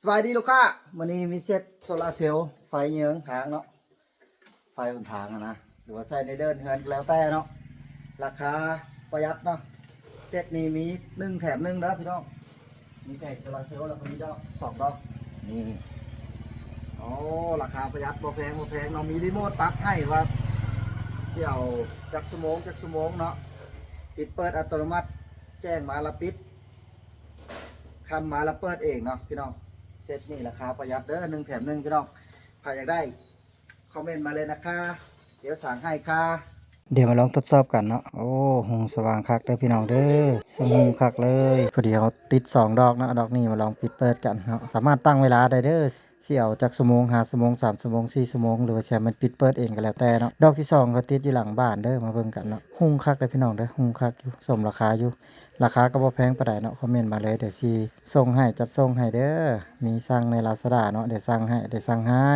ສະບາຍດີລູກຄ້າ ມື້ນີ້ມີເຊັດໂຊລາເຊວ ໄຟເຍືອງທາງເນາະ ໄຟຫົນທາງຫັ້ນນະ ຫຼືວ່າໃຊ້ໃນເດີ່ນເຮືອນກໍແລ້ວແຕ່ເນາະ ລາຄາປະຢັດເນາະ ເຊັດນີ້ມີໜຶ່ງແຖມໜຶ່ງເດີພີ່ນ້ອງ ມີແຜງໂຊລາເຊວ ແລ້ວກໍມີດອກສອງດອກ ນີ້ ໂອ້ ລາຄາປະຢັດ ບໍ່ແພງ ບໍ່ແພງເນາະ ມີຣີໂມດປັບໃຫ້ວ່າ ຊິເອົາຈັກຊົ່ວໂມງ ຈັກຊົ່ວໂມງເນາະ ປິດເປີດອັດຕະໂນມັດ ແຈ້ງມາລະປິດ ຄ່ຳມາລະເປີດເອງເນາະພີ່ນ້ອງ ເຊັດນີ້ລາຄາປະຢັດເດີ ໜຶ່ງແຖມໜຶ່ງພີ່ນ້ອງ ໃຜຢາກໄດ້ ຄອມເມັນມາເລີຍນະຄາ ດຽວສັ່ງໃຫ້ຄ່າ ດຽວມາລອງທົດສອບກັນເນາະ ໂອ້ ຮຸ່ງສະຫວ່າງຄັກເດີພີ່ນ້ອງເດີ ສະຫວ່າງຮຸ່ງຄັກເລີຍ ພໍດີເຮົາຕິດສອງດອກເນາະ ດອກນີ້ມາລອງປິດເປີດກັນເນາະ ສາມາດຕັ້ງເວລາໄດ້ເດີ ຊິເອົາຈັກຊົ່ວໂມງ ຫ້າຊົ່ວໂມງ ສາມຊົ່ວໂມງ ສີ່ຊົ່ວໂມງ ຫຼືວ່າຊິໃຫ້ມັນປິດເປີດເອງກໍແລ້ວແຕ່ເນາະ ດອກທີສອງກໍຕິດຢູ່ຫຼັງບ້ານເດີ ມາເບິ່ງກັນເນາະ ຮຸ່ງຄັກເດີພີ່ນ້ອງເດີ ຮຸ່ງຄັກຢູ່ ສົມລາຄາຢູ່ ລາຄາກໍບໍ່ແພງປານໃດເນາະ ຄອມເມັນມາເລີຍ ດຽວຊິສົ່ງໃຫ້ ຈັດສົ່ງໃຫ້ເດີ ມີສັ່ງໃນລາຊາດາເນາະ ດຽວສັ່ງໃຫ້ ດຽວສັ່ງໃຫ້